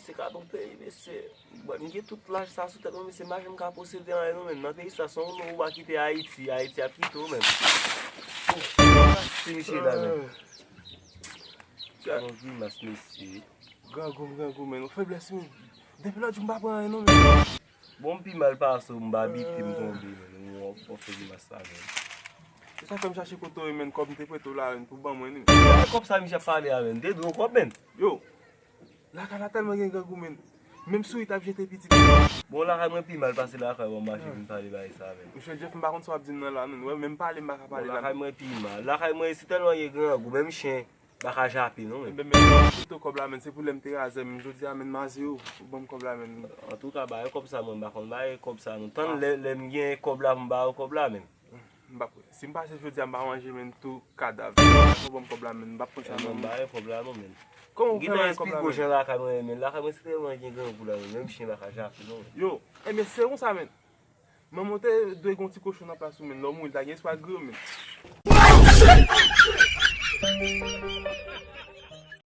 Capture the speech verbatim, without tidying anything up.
Se ka ton peyi, mesye. Bon, m gen tout laj sa sou tèt mwen, mesye, m pa janm ka posede anyen non, menm. Nan peyi sa, se yon non ou va kite Ayiti, Ayiti ap kite w, menm. Se misye la, menm. Sa yon grimas, mesye. Grangou m, grangou, menm. Yon feblès, menm. Depi lòt jou, m pa pran anyen non, menm. Bon, m pi mal pase w, m pa bite, m tonbe, menm. Ou, ou fè grimas la, menm. Se sa fè m chache kote w ye, menm. Kòb m te prete w la, menm, pou ban mwen, wi. Kòb sa, misye ap pale a, menm. Te dwe yon kòb, menm. Yo, lakay la tèlman gen grangou, menm. Menm sourit ap jete pitit. Bon, lakay mwen pi mal pase lakay w, m mache vin pale bagay sa, menm. Mesye Jeff, m pa konn sa w ap di m nan la, menm. Wè, menm pale, m pa ka pale la. Lakay mwen pi mal. Lakay mwen, se tèlman gen grangou, menm chen pa ka jape, non, menm. Enben, men, kite kòb la, menm. Se pou lè m te razè, menm. Jodi a, menm, m a zewo. Ou ban m kòb la, menm. Antouka, bay kòb sa, mwen, m pa konn bay kòb sa, non. Tann lè, lè m gen kòb la, pou m ba yo kòb la, menm. M p ap, si m pase jodi a, m pa manje, menm, tou kadav. Ou ban m kòb la, menm. M p ap pran sa, non. Mwen, m ba yo kòb la, non, menm. Kòman ou fè ba yo kòb la, menm? Gen tan espiko jan lakay mwen, menm. Lakay mwen, se tèlman gen grangou la, menm. Menm chen pa ka jape, non, menm. Yo, enben, se konsa, menm. Manman w te dwe gen yon ti kochon nan plas ou, menm. Lè w mouri, l ta gen espwa griyo, menm.